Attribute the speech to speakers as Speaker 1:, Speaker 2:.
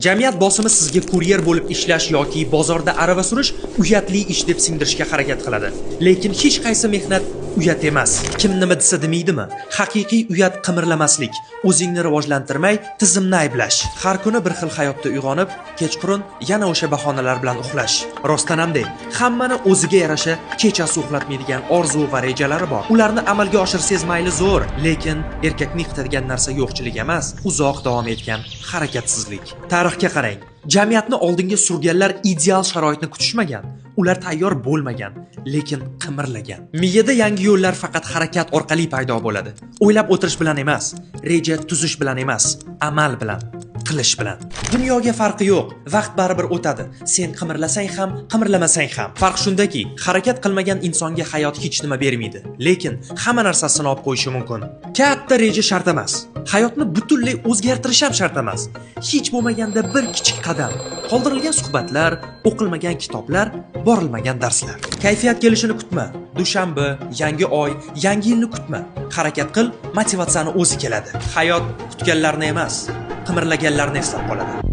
Speaker 1: Jamiyat bosimi sizga kuryer bo'lib ishlash yoki bozorda arava surish uyatli ish deb singdirishga harakat qiladi. Lekin hech qaysi mehnat uyat emas. Kim nima desa demaydimi? Haqiqiy uyat qimirlamaslik, o'zingni rivojlantirmay tizimni ayblash. Har kuni bir xil hayotda uyg'onib, kechqurun yana o'sha bahonalar bilan uxlash. Rostdan ham de, hammani o'ziga yarasha kechasi uxlatmaydigan orzu va rejalari bor. Ularni amalga oshirsangiz mayli zo'r, lekin erkakni yiqitadigan narsa yo'qchilik emas, uzoq davom etgan harakatsizlik. Tarixga qarang. Jamiyatni oldinga surganlar ideal sharoitni kutishmagan. Ular tayyor bo'lmagan, lekin qimirlagan. Miyada yangi yo'llar faqat harakat orqali paydo bo'ladi. O'ylab o'tirish bilan emas, reja tuzish bilan emas, amal bilan, qilish bilan. Dunyoga farqi yo'q, vaqt baribir o'tadi. Sen qimirlasang ham, qimirlamasang ham. Farq shundaki, harakat qilmagan insonga hayot hech nima bermaydi, lekin hamma narsasini olib qo'yishi mumkin. Katta reja shart emas. Hayotni butunlay o'zgartirish ham shart emas. Hech bo'lmaganda bir kichik qadam. Qoldirilgan suhbatlar, o'qilmagan kitoblar, borilmagan darslar. Kayfiyat kelishini kutma. Dushanba, yangi oy, yangi yilni kutma. Harakat qil, motivatsiyani o'zi keladi. Hayot kutganlarni emas, qimirlaganlarni eslab qoladi.